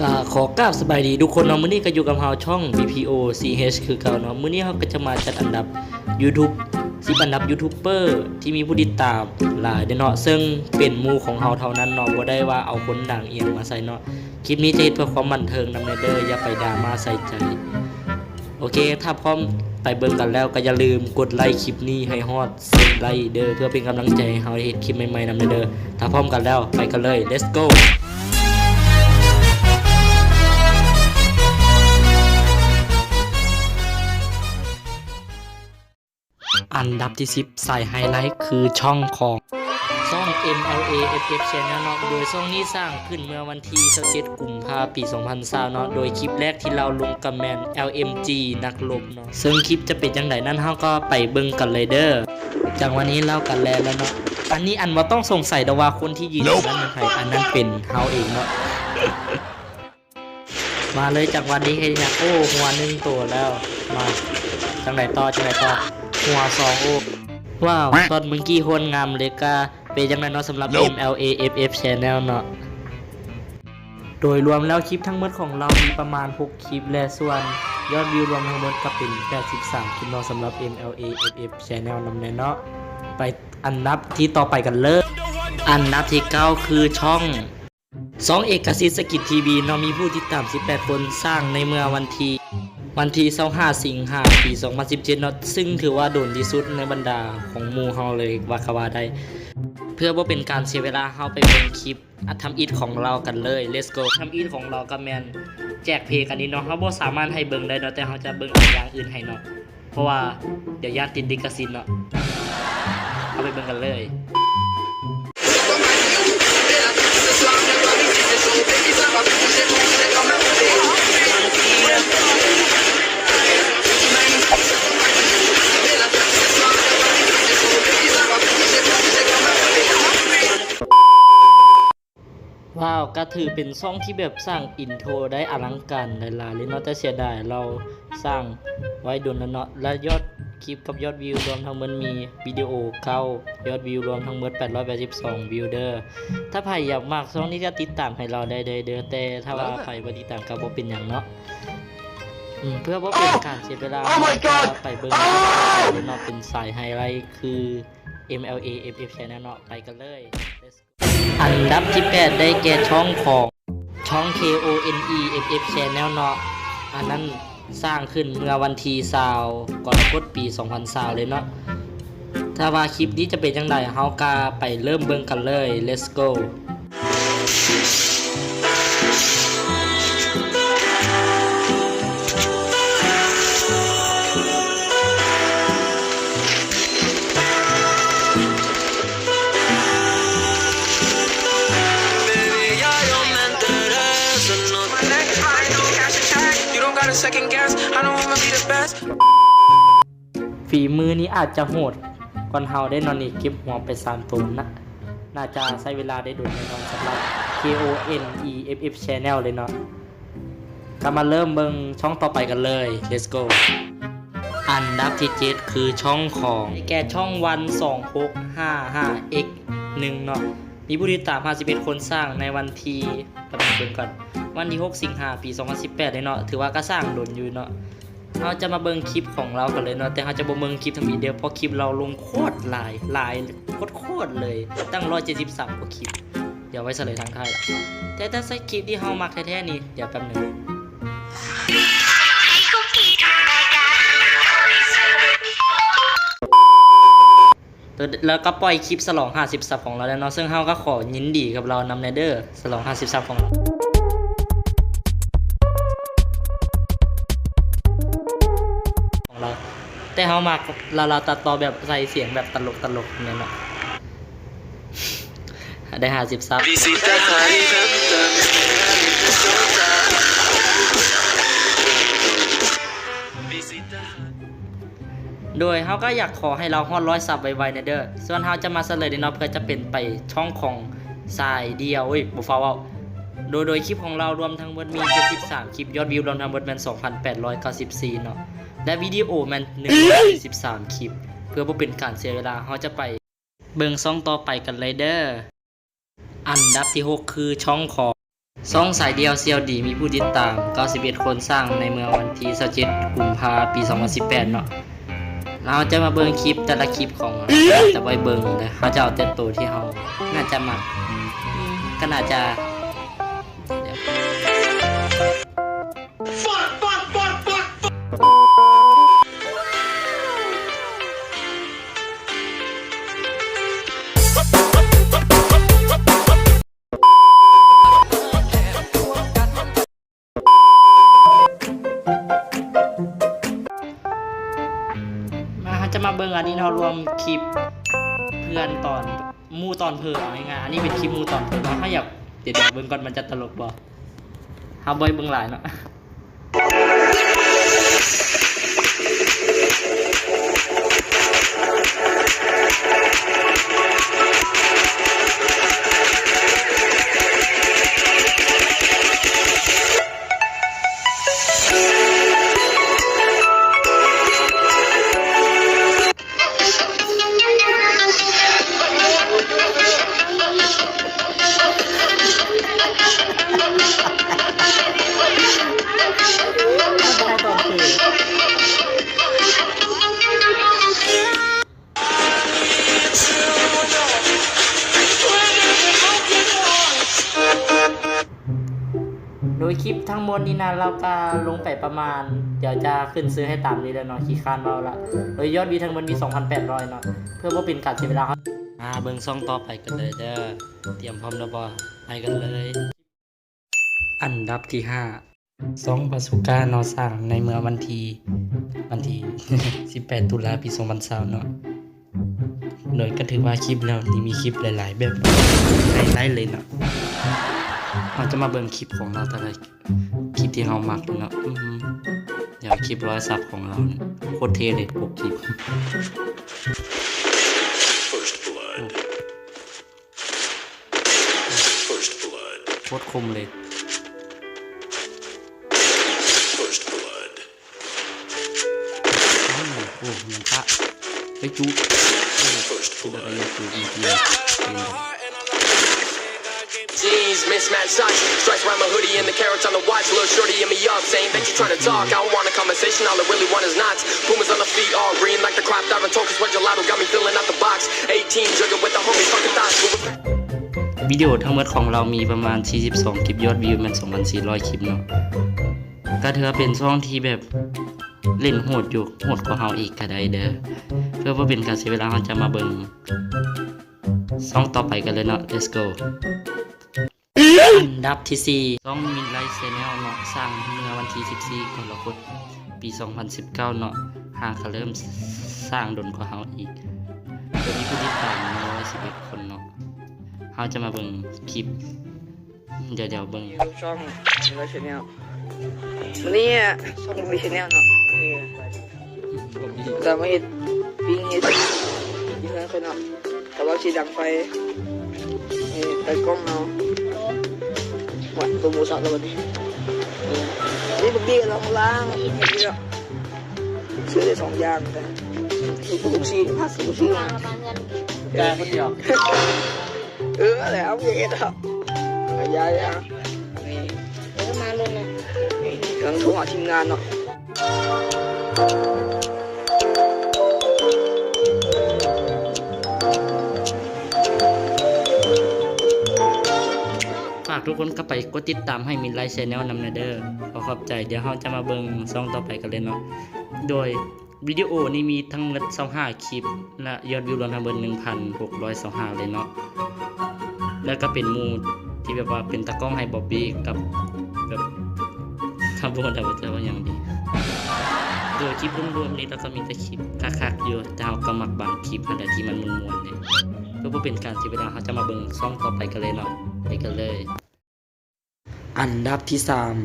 ກໍຂໍກາບສະບາຍດີທຸກຄົນເນາະ, ມື້ນີ້ກໍຢູ່ກັບເຮົາຊ່ອງ ບີ ພີ ໂອ ຊີ ເອັດ ຄືເກົ່າເນາະ. ມື້ນີ້ເຮົາກໍຈະມາຈັດອັນດັບຢູທູບ ສິບອັນດັບຢູທູບເບີທີ່ມີຜູ້ຕິດຕາມຫຼາຍເດ້ເນາະ, ເຊິ່ງເປັນໝູ່ຂອງເຮົາເທົ່ານັ້ນເນາະ, ບໍ່ໄດ້ວ່າເອົາຄົນດັງອີ່ຫຍັງມາໃສ່ເນາະ. ຄລິບນີ້ຈະເຮັດເພື່ອຄວາມບັນເທີງນຳແດ່ເດີ, ຢ່າໄປດ່າມາໃສ່ໃຈ. ໂອເຄ ຖ້າພ້ອມໄປເບິ່ງກັນແລ້ວ ກໍຢ່າລືມກົດໄລ້ຄລິບນີ້ໃຫ້ຮອດສິບໄລ້ເດີ ເພື່ອເປັນກຳລັງໃຈໃຫ້ເຮົາໄດ້ເຮັດຄລິບໃໝ່ໆນຳເດີ. ຖ້າພ້ອມກັນແລ້ວ ໄປກັນເລີຍ ເລັດໂກ. ອັນດັບທີສິບ ສາຍໄຮໄລຄືຊ່ອງຂອງ ຊ່ອງ ເອັມ ແອລ ເອ ເອັຟ ເອັຟ Channel ເນາະ, ໂດຍຊ່ອງນີ້ສ້າງຂຶ້ນເມື່ອວັນທີຊາວເຈັດ ກຸມພາ ປີສອງພັນຊາວເນາະ, ໂດຍຄລິບແລກທີ່ລາວລົງກໍແມ່ນ ແອລ ເອັມ ຈີ ນັກລົບເນາະ, ເຊິ່ງຄລິບຈະເປັນຈັ່ງໃດນັ້ນ ເຮົາກໍໄປເບິ່ງກັນເລີຍເດີ. ຈັງຫວະນີ້ລາວກໍແລ່ນແລ້ວເນາະ, ອັນນີ້ອັນບໍ່ຕ້ອງສົງໄສດອກວ່າຄົນທີ່ຢືນຢູ່ນັ້ນແມ່ນໃຜ, ອັນນັ້ນເປັນເຮົາເອງເນາະ. ມາເລີຍ ຈັງຫວະນີ້ເຮັດຫຍັງ? ໂອ້ ຫົວໜຶ່ງໂຕແລ້ວ. ມາ ຈັ່ງໃດຕໍ່ ຈັ່ງໃດຕໍ່? ຫົວສອງ. ໂອ້ ວ້າວ ຊັອດເມື່ອກີ້ໂຄດງາມເລີຍ. ກະເປັນຈັ່ງໃດເນາະ ສຳລັບ ເອັມ ແອລ ເອ ເອັຟ ເອັຟ Channel ເນາະ. ໂດຍລວມແລ້ວຄລິບທັງໝົດຂອງລາວມີປະມານຫົກຄລິບ ແລະ ສ່ວນຍອດວິວລວມທັງໝົດກໍເປັນແປດສິບສາມຄລິບເນາະ ສຳລັບ ເອັມ ແອລ ເອ ເອັຟ ເອັຟ Channel ນຳແດ່ເນາະ. ໄປອັນດັບທີ່ຕໍ່ໄປກັນເລີຍ. ອັນດັບທີເກົ້າ ຄືຊ່ອງ ຊ່ອງເອກະສິດສະກິດທີວີເນາະ, ມີຜູ້ຕິດຕາມສິບແປດຄົນ, ສ້າງໃນເມື່ອວັນທີ ວັນທີຊາວຫ້າ ສິງຫາ ປີສອງພັນສິບເຈັດເນາະ, ຊຶ່ງຖືວ່າດົນທີ່ສຸດໃນບັນດາຂອງໝູ່ເຮົາເລີຍວ່າກໍວ່າໄດ້. ເພື່ອບໍ່ເປັນການເສຍເວລາ, ເຮົາໄປເບິ່ງຄລິບທຳອິດຂອງລາວກັນເລີຍ ເລັດໂກ. ທຳອິດຂອງລາວກໍແມ່ນແຈກເພກອັນນີ້ເນາະ, ເຮົາບໍ່ສາມາດໃຫ້ເບິ່ງໄດ້ເນາະ, ແຕ່ເຮົາຈະເບິ່ງອີກຢ່າງອື່ນໃຫ້ເນາະ. ເພາະວ່າດຽວຢ້ານຕິດລິຂະສິດເນາະ. ເຮົາໄປເບິ່ງກັນເລີຍ. ວ້າວ ກໍຖືເປັນຊ່ອງທີ່ແບບສ້າງອິນໂທໄດ້ອະລັງການຫຼາຍໆເລີຍເນາະ, ແຕ່ເສຍດາຍລາວສ້າງໄວ້ດົນແລ້ວເນາະ. ແລະ ຍອດຄລິບກັບຍອດວິວລວມທັງໝົດມີວິດີໂອເກົ້າ, ຍອດວິວລວມທັງໝົດແປດຮ້ອຍແປດສິບສອງວິວເດີ. ຖ້າໃຜຢາກມັກຊ່ອງນີ້ກໍຕິດຕາມໃຫ້ລາວໄດ້ເດີ, ແຕ່ຖ້າວ່າໃຜບໍ່ຕິດຕາມກໍບໍ່ເປັນຫຍັງເນາະ. ອືມ ເພື່ອບໍ່ເປັນການເສຍເວລາ, ເຮົາຈະໄປເບິ່ງເນາະ, ເປັນສາຍໄຮໄລຄື ເອັມ ແອລ ເອ ເອັຟ ເອັຟ Channel ເນາະ, ໄປກັນເລີຍ. ອັນດັບທີແປດ ໄດ້ແກ່ຊ່ອງຂອງ ຊ່ອງ ເຄ ໂອ ເອັນ ອີ ເອັຟ ເອັຟ Channel ເນາະ, ອັນນັ້ນສ້າງຂຶ້ນເມື່ອວັນທີຊາວ ກໍລະກົດ ປີສອງພັນຊາວເລີຍເນາະ. ຖ້າວ່າຄລິບນີ້ຈະເປັນຈັ່ງໃດ, ເຮົາກໍໄປເລີ່ມເບິ່ງກັນເລີຍ ເລັດໂກ. Baby, ya yo me enteré, eso no te... My next ride, no cash a check. You don't gotta second guess. I know I'ma be the best. ຝີມືນີ້ອາດຈະໂຫດກວ່າເຮົາໄດ້ເນາະນີ້, ເກັບຫົວໄປສາມໂຕນະ. ໜ້າຈະໃຊ້ເວລາໄດ້ດົນແນ່ນອນສຳລັບ ເຄ ໂອ ເອັນ ອີ ເອັຟ ເອັຟ Channel ເລີຍເນາະ. ກໍມາເລີ່ມເບິ່ງຊ່ອງຕໍ່ໄປກັນເລີຍ ເລັດໂກ. ອັນດັບທີເຈັດ ຄືຊ່ອງຂອງ ໄດ້ແກ່ຊ່ອງ ວັນ ສອງຫົກຫ້າຫ້າເອັກ ໜຶ່ງ ເນາະ, ມີຜູ້ຕິດຕາມຫ້າສິບເອັດຄົນ, ສ້າງໃນວັນທີ ປະມານເບິ່ງກ່ອນ ວັນທີຫົກ ສິງຫາ ປີສອງພັນສິບແປດເລີຍເນາະ. ຖືວ່າກໍສ້າງດົນຢູ່ເນາະ. ເຮົາຈະມາເບິ່ງຄລິບຂອງລາວກັນເລີຍເນາະ, ແຕ່ເຮົາຈະບໍ່ເບິ່ງຄລິບທຳອິດເດີ ເພາະຄລິບລາວລົງໂຄດຫຼາຍ ຫຼາຍໂຄດໆເລີຍ, ຕັ້ງຮ້ອຍເຈັດສິບສາມກວ່າຄລິບ. ດຽວໄວ້ໃສ່ເລີຍທາງທ້າຍລະ. ແຕ່ ແຕ່ໃສ່ຄລິບທີ່ເຮົາມັກແທ້ໆນີ້ ດຽວແປັບໜຶ່ງ. ແລ້ວກໍປ່ອຍຄລິບສະຫຼອງຫ້າສິບຊັບຂອງລາວແລ້ວເນາະ, ເຊິ່ງເຮົາກໍຂໍຍິນດີກັບລາວນຳແດ່ເດີ ສະຫຼອງຫ້າສິບຊັບຂອງລາວ ຂອງລາວ. ແຕ່ເຮົາມັກລາວ ລາວຕັດຕໍ່ແບບໃສ່ສຽງແບບຕະຫຼົກໆແມ່ນເນາະ. ໄດ້ຫ້າສິບຊັບ. ໂດຍເຮົາກໍຢາກຂໍໃຫ້ລາວຮອດຮ້ອຍຊັບໄວໆແດ່ເດີ. ສ່ວນເຮົາຈະມາສະເຫຼີຍເດີເນາະ ເພື່ອຈະເປັນໄປຊ່ອງຂອງສາຍດ່ຽວ ເອີຍ ບໍ່ຟ້າວເວົ້າ. ໂດຍ ໂດຍຄລິບຂອງລາວລວມທັງໝົດມີເຈັດສິບສາມຄລິບ, ຍອດວິວລວມທັງໝົດແມ່ນສອງພັນແປດຮ້ອຍເກົ້າສິບສີ່ເນາະ ແລະ ວິດີໂອແມ່ນໜຶ່ງຮ້ອຍສີ່ສິບສາມຄລິບ. ເພື່ອບໍ່ເປັນການເສຍເວລາ ເຮົາຈະໄປເບິ່ງຊ່ອງຕໍ່ໄປກັນເລີຍເດີ. ອັນດັບທີຫົກ ຄືຊ່ອງຂອງ ຊ່ອງສາຍດ່ຽວສ່ຽວດີ ມີຜູ້ຕິດຕາມເກົ້າສິບເອັດຄົນ ສ້າງໃນເມື່ອວັນທີຊາວເຈັດ ກຸມພາ ປີສອງພັນສິບແປດເນາະ. ເຮົາຈະມາເບິ່ງຄລິບແຕ່ລະຄລິບຂອງ ຈະໄວ້ເບິ່ງເດີ. ເຮົາຈະເອົາແຕ່ໂຕທີ່ເຮົາໜ້າຈະມັກ ກໍໜ້າຈະ ມາ ເຮົາຈະມາເບິ່ງອັນນີ້ເນາະ ລວມຄລິບເພື່ອນຕອນ ໝູ່ຕອນເພີ ເອົາງ່າຍໆ ອັນນີ້ເປັນຄລິບໝູ່ຕອນເພີເນາະ. ເຮົາຢາກ ດຽວໆ ເບິ່ງກ່ອນ ມັນຈະຕະຫຼົກບໍ່? ເຮົາບໍ່ໃຫ້ເບິ່ງຫຼາຍເນາະ. ໂດຍຄລິບທັງໝົດນີ້ນະ ລາວກະລົງໄປປະມານ ດຽວຈະຂຶ້ນຊື່ໃຫ້ຕາມນີ້ແຫຼະເນາະ ຂີ້ຄ້ານເວົ້າລະ. ໂດຍຍອດວິວທັງໝົດມີສອງພັນແປດຮ້ອຍເນາະ. ເພື່ອບໍ່ເປັນການເສຍເວລາ ເຮົາ ມາເບິ່ງຊ່ອງຕໍ່ໄປກັນເລີຍເດີ. ຕຽມພ້ອມແລ້ວບໍ່? ໄປກັນເລີຍ. ອັນດັບທີຫ້າ ຊ່ອງບາຊູກາເນາະ ສ້າງໃນເມື່ອວັນທີ ວັນທີສິບແປດ ຕຸລາ ປີສອງພັນຊາວເນາະ. ໂດຍກໍຖືວ່າຄລິບລາວນີ້ມີຄລິບຫຼາຍໆ ແບບໄຮໄລເລີຍເນາະ. ເຮົາຈະມາເບິ່ງຄລິບຂອງລາວແຕ່ລະຄລິບທີ່ເຮົາມັກເນາະ. ອື ດຽວຄລິບລອຍສັກຂອງລາວນີ້ໂຄດເທ່ເລີຍ ປົກຄລິບ. First blood. First blood. ໂຄດຄົມເລີຍ. First blood. ໂອ້ ແມ່ນພະ ໄປຈຸ First blood. ເປັນ Jeans, mismatched socks, stripes around my hoodie and the carrots on the watch. Little shorty hit me up, saying that you tryna talk. I don't want a conversation, all I really want is knots. Pumas on the feet, all green like the crop. Diving tokens, what gelato got me filling out the box. Eighteen, jugging with the homies, fucking thoughts. ວິດີໂອທັງໝົດຂອງລາວມີປະມານສີ່ສິບສອງຄລິບ ຍອດວິວແມ່ນສອງພັນສີ່ຮ້ອຍຄລິບເນາະ. ກໍຖືວ່າເປັນຊ່ອງທີ່ແບບເຫຼັ້ນໂຫດຢູ່ ໂຫດກວ່າເຮົາອີກກໍໄດ້ເດີ. ເພື່ອບໍ່ເປັນການເສຍເວລາ ເຮົາຈະມາເບິ່ງຊ່ອງຕໍ່ໄປກັນເລີຍເນາະ. Let's go. ອັນດັບທີສີ່ ຊ່ອງມິນໄລແຊນແນວເນາະ ສ້າງເມື່ອວັນທີສິບສີ່ ກໍລະກົດ ປີສອງພັນສິບເກົ້າເນາະ. ຫາກະເລີ່ມສ້າງດົນກວ່າເຮົາອີກ ໂດຍມີຜູ້ຕິດຕາມໜຶ່ງຮ້ອຍສິບເອັດຄົນເນາະ. ເຮົາຈະມາເບິ່ງຄລິບ ດຽວໆ ເບິ່ງ ຢູ່ຊ່ອງມິນໄລແຊນແນວ. ມື້ນີ້ຊ່ອງມິນໄລແຊນແນວເນາະ ຈະມາເຮັດປີ້ງເຫັດຢູ່ເຮືອນຂ້ອຍເນາະ. ກະວ່າຊິດັງໄຟໃຫ້ຕາກ້ອງເຮົາ ໂອ້ຍ ໂປຣໂມຊັນແລ້ວບັດນີ້. ນີ້ບັກເບ້ກຳລັງລ້າງເຫັດຢູ່ເນາະ. ຊື້ໄດ້ສອງຢ່າງ ແຕ່ຊື້ກຸ້ງຊີ້ນ ຊື້ກຸ້ງຊີ້ນ ແຕ່ຄົນດຽວ. ເອີ ແລ້ວເຮັດເອົາ ຢາໆ ນີ້ ເອີ ມາໂລດນະ. ນີ້ກຳລັງໂທຫາທີມງານເນາະ. ຝາກທຸກຄົນເຂົ້າໄປກົດຕິດຕາມໃຫ້ມິນໄລແຊນແນວນຳແດ່ເດີ. ຂໍຂອບໃຈ. ດຽວເຮົາຈະມາເບິ່ງຊ່ອງຕໍ່ໄປກັນເລີຍເນາະ. ໂດຍ ວິດີໂອນີ້ມີທັງໝົດຊາວຫ້າຄລິບ ແລະ ຍອດວິວລວມທັງເບິດໜຶ່ງພັນຫົກຮ້ອຍຊາວຫ້າເລີຍເນາະ. ແລະ ກໍເປັນໝູ່ທີ່ແບບວ່າເປັນຕາກ້ອງໃຫ້ບອບບີກັບ ແບບ ທຳບໍ່ໄດ້ວ່າຈະວ່າຫຍັງດີ. ໂດຍຄລິບລວມໆນີ້ລາວກໍມີແຕ່ຄລິບຄັກໆຢູ່ ແຕ່ເຮົາກໍມັກບາງຄລິບຫັ້ນແຫຼະທີ່ມັນມ່ວນໆເດ້. ເພື່ອບໍ່ເປັນການເສຍເວລາ ເຮົາຈະມາເບິ່ງຊ່ອງຕໍ່ໄປກັນເລີຍເນາະ. ໄປກັນເລີຍ. ອັນດັບທີສາມ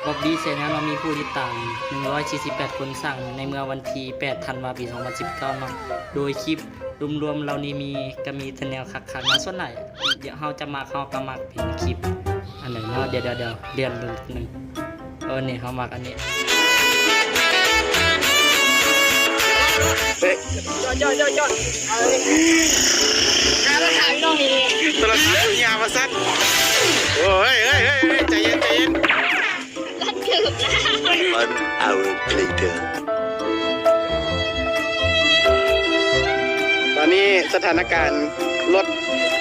ບອບບີແຊນແນວເນາະ ມີຜູ້ຕິດຕາມໜຶ່ງຮ້ອຍສີ່ສິບແປດຄົນ ສ້າງໃນເມື່ອວັນທີແປດ ທັນວາ ປີສອງພັນສິບເກົ້າເນາະ. ໂດຍຄລິບລວມໆເຫຼົ່ານີ້ມີ ກະມີແຕ່ແນວຄັກໆເນາະ. ສ່ວນຫຼາຍເຮົາຈະມັກ ເຮົາກະມັກເປັນຄລິບອັນໃດເນາະ ດຽວໆ ເລື່ອນເບິ່ງໜຶ່ງ. ເອີ ນີ້ເຮົາມັກອັນນີ້. ເຮີ້ຍ ຈອດ ຈອດ ຈອດ ຈອດ ເອົາເລີຍ ໂທລະສັບຍາມວ່າຊັ້ນ. ໂອ້ຍ ເຮີ້ຍ ເຮີ້ຍ ເຮີ້ຍ ໃຈເຢັນ ໃຈເຢັນ. One hour later. ຕອນນີ້ສະຖານະການລົດ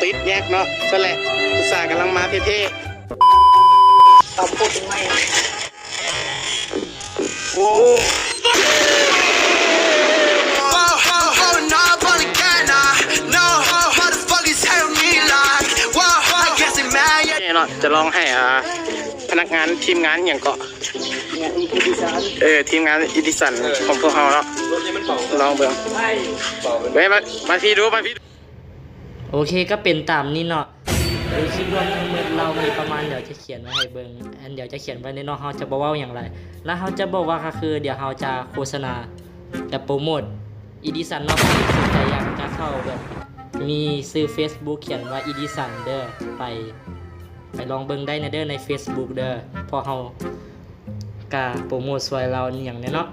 ຕິດແຍກເນາະ ຊັ້ນແຫຼະ ອຸດສາກຳລັງມາເທ່ໆ. ຕອບໂຕ້ເປັນໄມ້ ໂອ້ ນີ້ເນາະ ຈະລອງໃຫ້ ອ່າ ພະນັກງານ ທີມງານຫຍັງເກາະ ເອີ ທີມງານອີດິສັນຂອງພວກເຮົາເນາະ ລອງເບິ່ງ. ເວີຍ ມາ ມາພີ້ດູ ມາພີ້ດູ. ໂອເຄ ກໍເປັນຕາມນີ້ເນາະ. ໂດຍຄລິບລວມທັງໝົດລາວມີປະມານ ດຽວຈະຂຽນໄວ້ໃຫ້ເບິ່ງ ອັນດຽວຈະຂຽນໄວ້ເນາະ ເຮົາຈະບໍ່ເວົ້າຫຍັງຫຼາຍ ແລ້ວເຮົາຈະບອກວ່າ ກໍຄືດຽວເຮົາຈະໂຄສະນາ ຈະໂປຣໂມດອີດິສັນເນາະ. ໃຜສົນໃຈຢາກຈະເຂົ້າແບບ ມີຊື່ເຟສບຸກຂຽນວ່າອີດິສັນເດີ ໄປ ໄປລອງເບິ່ງໄດ້ແດ່ເດີໃນເຟສບຸກເດີ ເພາະເຮົາກະໂປຣໂມດຊ່ວຍລາວອີ່ຫຍັງແດ່ເນາະ.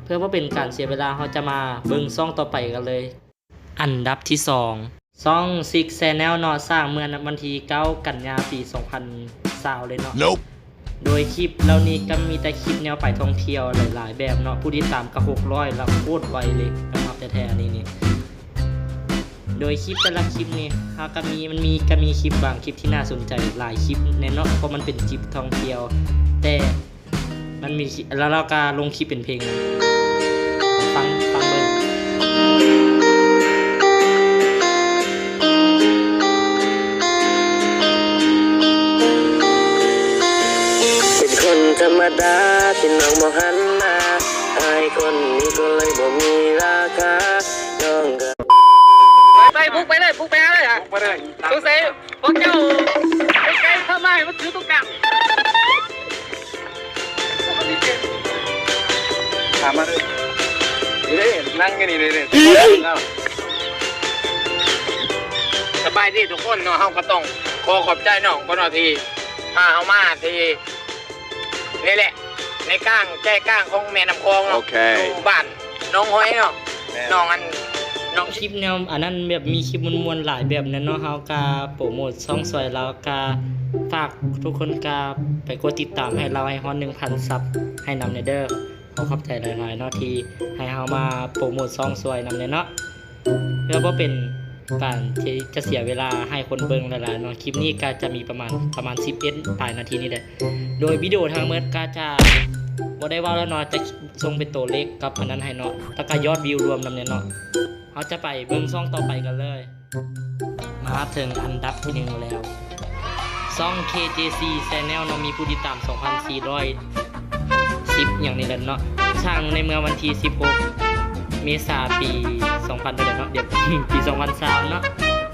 ເພື່ອບໍ່ເປັນການເສຍເວລາ ເຮົາຈະມາເບິ່ງຊ່ອງຕໍ່ໄປກັນເລີຍ. ອັນດັບທີສອງ ຊ່ອງຊິກແຊນແນວເນາະ ສ້າງເມື່ອວັນທີເກົ້າ ກັນຍາ ປີສອງພັນຊາວເລີຍເນາະ. ໂດຍຄລິບເຫຼົ່ານີ້ກໍມີແຕ່ຄລິບແນວໄປທ່ອງທ່ຽວຫຼາຍໆແບບເນາະ ຜູ້ຕິດຕາມກໍຫົກຮ້ອຍ ລະໂຄດໄວເລີຍ ຍອມຮັບແທ້ໆ ອັນນີ້ນີ້. ໂດຍຄລິບແຕ່ລະຄລິບນີ້ ເຮົາກໍມີ ມັນມີ ກໍມີຄລິບບາງຄລິບທີ່ໜ້າສົນໃຈຫຼາຍຄລິບແນ່ເນາະ ເພາະມັນເປັນຄລິບທ່ອງທ່ຽວ ແຕ່ ມັນມີ ແລ້ວລາວກະລົງຄລິບເປັນເພງນຳ. ຟັງ ຟັງເບິ່ງ. ເປັນຄົນທຳມະດາທີ່ນ້ອງບໍ່ຫັນໜ້າ ອາຍຄົນນີ້ກໍເລີຍບໍ່ມີລາຄາ ນ້ອງກໍ ໄປ ໄປ ບຸກໄປເລີຍ ບຸກໄປຫາເລີຍ ບຸກໄປເລີຍ ສົງໄສ ພວກເຈົ້າໄປໄກ ພາມາໃຫ້ມັນຖືຕົງກາງ ຖາມມາເລີຍ ນີ້ເດ້ ນັ່ງຢູ່ນີ້ເດ້ ເດ້ ສະບາຍດີທຸກຄົນເນາະ. ເຮົາກໍຕ້ອງຂໍຂອບໃຈນ້ອງກ່ອນເນາະ ທີ່ພາເຮົາມາທີ່ ນີ້ແຫຼະ ໃນກ້າງ ແຈກກ້າງຂອງແມ່ນ້ຳຂອງເນາະ ໂອເຄ ຢູ່ບ້ານໜອງຫອຍເນາະ ແມ່ນ ນ້ອງອັນ ນ້ອງ ຄລິບແນວອັນນັ້ນ ແບບມີຄລິບມ່ວນໆຫຼາຍແບບນັ້ນເນາະ. ເຮົາກະໂປຣໂມດຊ່ອງຊ່ວຍລາວ ກະຝາກທຸກຄົນກະໄປກົດຕິດຕາມໃຫ້ລາວໃຫ້ຮອດໜຶ່ງພັນຊັບໃຫ້ນຳແດ່ເດີ. ຂໍຂອບໃຈຫຼາຍໆເນາະ ທີ່ໃຫ້ເຮົາມາໂປຣໂມດຊ່ອງຊ່ວຍນຳແດ່ເນາະ. ເພື່ອບໍ່ເປັນການທີ່ຈະເສຍເວລາໃຫ້ຄົນເບິ່ງຫຼາຍໆເນາະ ຄລິບນີ້ກໍຈະມີປະມານ ປະມານສິບເອັດປາຍນາທີນີ້ແຫຼະ. ໂດຍວິດີໂອທັງໝົດກໍຈະບໍ່ໄດ້ເວົ້າແລ້ວເນາະ ຈະສົ່ງເປັນຕົວເລກກັບອັນນັ້ນໃຫ້ເນາະ ແລ້ວກໍຍອດວິວລວມນຳແດ່ເນາະ. ເຮົາຈະໄປເບິ່ງຊ່ອງຕໍ່ໄປກັນເລີຍ. ມາເຖິງອັນດັບທີໜຶ່ງແລ້ວ ຊ່ອງ ເຄ ເຈ ຊີ ແຊນແນວເນາະ ມີຜູ້ຕິດຕາມສອງພັນສີ່ຮ້ອຍສິບຫຍັງນີ້ແຫຼະເນາະ ສ້າງໃນເມື່ອວັນທີສິບຫົກ ເມສາ ປີສອງພັນເທົ່າໃດເນາະ ດຽວ ປີສອງພັນຊາວເນາະ.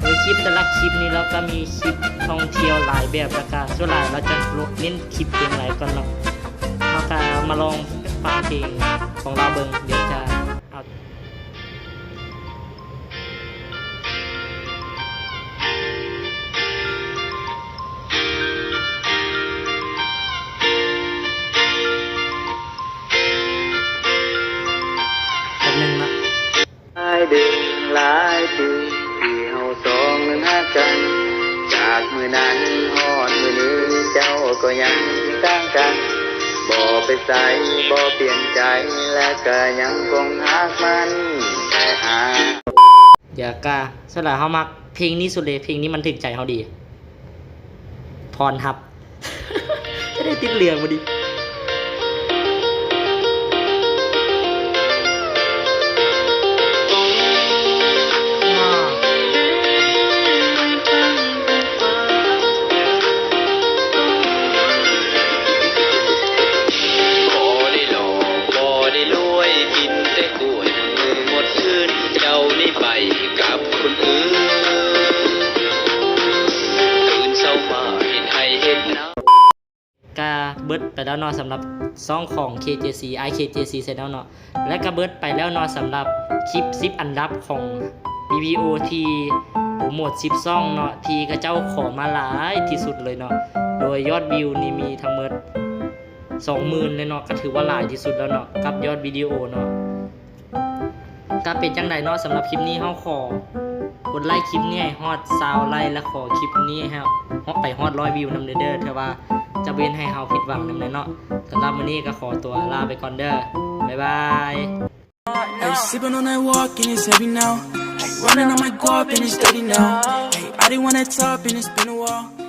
ໂດຍຄລິບແຕ່ລະຄລິບນີ້ລາວກໍມີຄລິບທ່ອງທ່ຽວຫຼາຍແບບ ແລ້ວກໍສ່ວນຫຼາຍລາວຈະເນັ້ນຄລິບເພງຫຼາຍກ່ອນເນາະ. ເຮົາກໍມາລອງຟັງເພງຂອງລາວເບິ່ງ ດຽວຈະເອົາ ແປັບໜຶ່ງເນາະ. ຫຼາຍເດືອນຫຼາຍປີທີ່ເຮົາສອງນັ້ນຮັກກັນ ຈາກມື້ນັ້ນຮອດມື້ນີ້ເຈົ້າກໍຍັງຕ່າງກັນ ບໍ່ໄປໃສ ບໍ່ປ່ຽນໃຈ ແລະກໍຍັງຄົງຮັກມັນແຕ່ຫາ ດຽວກະ ສ່ວນຫຼາຍເຮົາມັກເພງນີ້ສຸດເລີຍ ເພງນີ້ມັນຖືກໃຈເຮົາດີ ພອນຮັບ ຈະໄດ້ຕິດເຫຼືອງບໍ່ດີ. ກະເບິດໄປແລ້ວເນາະ ສຳລັບຊ່ອງຂອງ ເຄ ເຈ ຊີ ອ້າຍ ເຄ ເຈ ຊີ ແຊນແນວເນາະ ແລະກະເບິດໄປແລ້ວເນາະ ສຳລັບຄລິບສິບອັນດັບຂອງ ວິດີໂອທີ່ໂປຣໂມດສິບຊ່ອງເນາະ ທີ່ເຂົາເຈົ້າຂໍມາຫຼາຍທີ່ສຸດເລີຍເນາະ ໂດຍຍອດວິວນີ້ມີທັງໝົດສອງໝື່ນເລີຍເນາະ ກະຖືວ່າຫຼາຍທີ່ສຸດແລ້ວເນາະ ກັບຍອດວິດີໂອເນາະ. ກະເປັນຈັ່ງໃດເນາະ ສຳລັບຄລິບນີ້ເຮົາຂໍ ກົດໄລ້ຄລິບນີ້ໃຫ້ຮອດຊາວໄລ້ ແລະ ຂໍຄລິບນີ້ໃຫ້ຮອດ ໄປຮອດຮ້ອຍວິວນຳເດີ ເທື່ອວ່າຈະບໍ່ເຮັດໃຫ້ເຮົາຜິດຫວັງນຳແນ່ເນາະ. ສຳລັບມື້ນີ້ກໍຂໍຕົວລາໄປກ່ອນເດີ ບາຍບາຍ. Hey, sipping on that walk and it's heavy now. Hey, running on my guap and it's steady now. Hey, I didn't want that top and it's been a while.